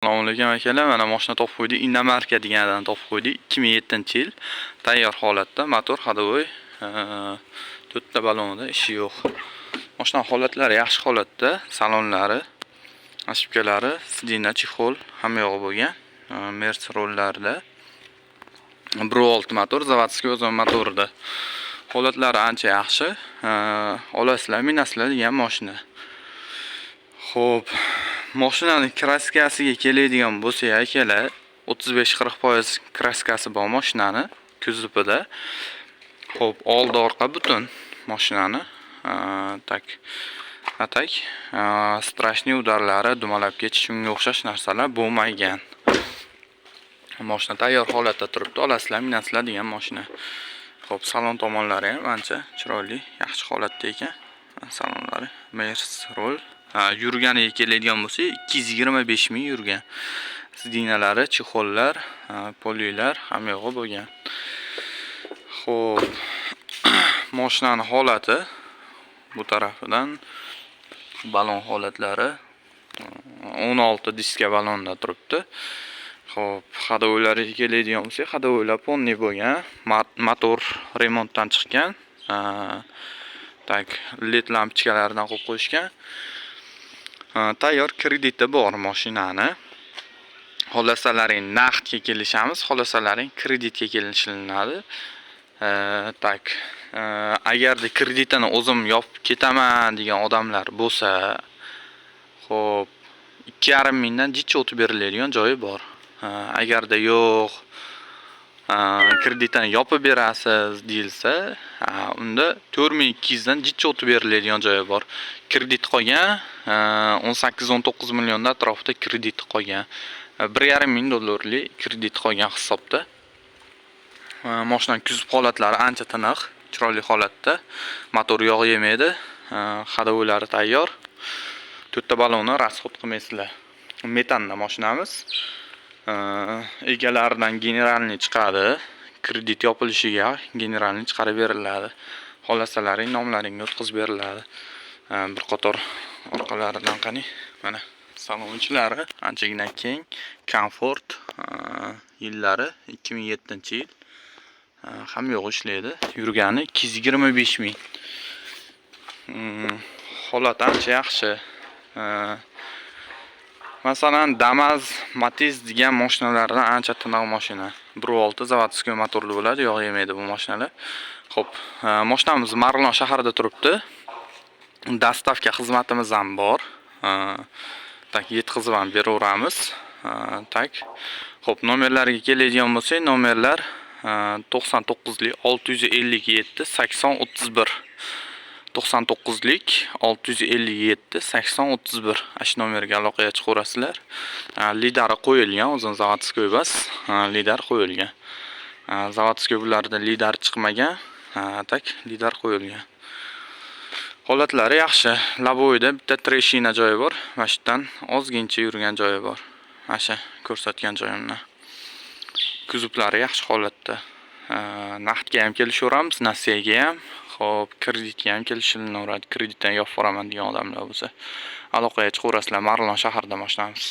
Assalomu alaykum, akalar. Mana, mashina topib qo'ydik. Иномарка deganidan topib qo'ydik. 2007-yil, tayyor holatda, motor ходовой, to'rtta balonida ishi yo'q. Mashina holatlari yaxshi holatda, salonlari, обшивка lari, сиденье, чехол, hamma yog'i bo'lgan. Merc rollarida. 1.6 motor, заводской o'zon motorida. Holatlari ancha yaxshi. Olasizlar, minasizlar degan mashina. Xo'p, mashinani краска siga keladigan bo'lsak, akalar, 35-40% краска si bor mashinani kuzovida. Xo'p, oldi orqa butun mashinani. Так. А так, страшный удар lari, dumalab ketish, shunga o'xshash narsalar bo'lmagan. Mashina tayyor holatda turibdi, olasizlar, minasizlar degan mashina. Xo'p, salon tomonlari ham ancha chiroyli, yaxshi holatda ekan. Salonlari Merc rol. Ha, yurganiga keladigan bo'lsak, 225 ming yurgan. Сиденья lari, чехол lar, polilar, hamma yog'i bo'lgan. Xo'p, mashinani holati bu tarafidan, balon holatlari 16 diska balonda turibdi. Xo'p, ходовой lariga keladigan bo'lsak, ходовой lar полный bo'lgan. Motor remontdan chiqqan. Так, LED lampochkalaridan qo'yib qo'yishgan. Tayyor krediti bor mashinani. Xohlasalaring, naqdga kelishamiz, xohlasalaring, kreditga kelishilinadi. Так, agarda kreditini o'zim yopib ketaman degan odamlar bo'lsa, xo'p, 2,5 mingdan jicha o'tib beriladigan joyi bor. Agarda yo'q, kreditini yopib berasiz deyilsa, unda 4200 dan jicha o'tib beriladigan joyi bor. Kredit qolgan 18-19 millionda atrofida kredit qolgan. 1,5 ming dollarlik kredit qolgan hisobda. Mashinani kuzov holatlari ancha tiniq, chiroyli holatda. Motor yog' yemaydi, ходовой lari tayyor. To'rtta balonni расход qilmaysizlar. Metanda mashinamiz. Egalaridan генеральный chiqadi. Kredit yopilishiga генеральный chiqarib beriladi. Xohlasalaring, nomlaringga o'tkazib beriladi. Bir qator orqalaridan qani, mana, salon ichlari anchagina keng, komfort, yillari 2007-yil. Hamma yog'i ishlaydi. Yurgani 225 ming. Holat ancha yaxshi. Masalan, Damas, Matiz degan mashinalardan ancha tiniq mashina. 1.6 заводской motorli bo'ladi, yog' yemaydi bu mashinalar. Xo'p, mashinamiz Marg'ilon shahrida turibdi. Доставка xizmatimiz ham bor. Так, yetkazib ham beraveramiz. Так. Xo'p, nomerlarga keladigan bo'lsak, nomerlar 99lik 657 80 31, 99lik 657 80 31, ana shu nomerga aloqaga chiqaverasizlar. Lidari qo'yilgan, o'zini заводской bas, lidar qo'yilgan. Заводской bularda lidar chiqmagan. Так, lidar qo'yilgan. Holatlari yaxshi. Лобовой da bitta трещина joyi bor. Mana shu yerdan ozgincha yurgan joyi bor. Mana shu ko'rsatgan joyimdan. Kuzovlari yaxshi holatda. Naqdga ham kelishaveramiz, nasiyaga ham, xo'p, kreditga ham kelishilaveradi. Kreditdan yopib boraman degan odamlar bo'lsa, aloqaga chiqaverasizlar. Marg'ilon shahrida mashinamiz.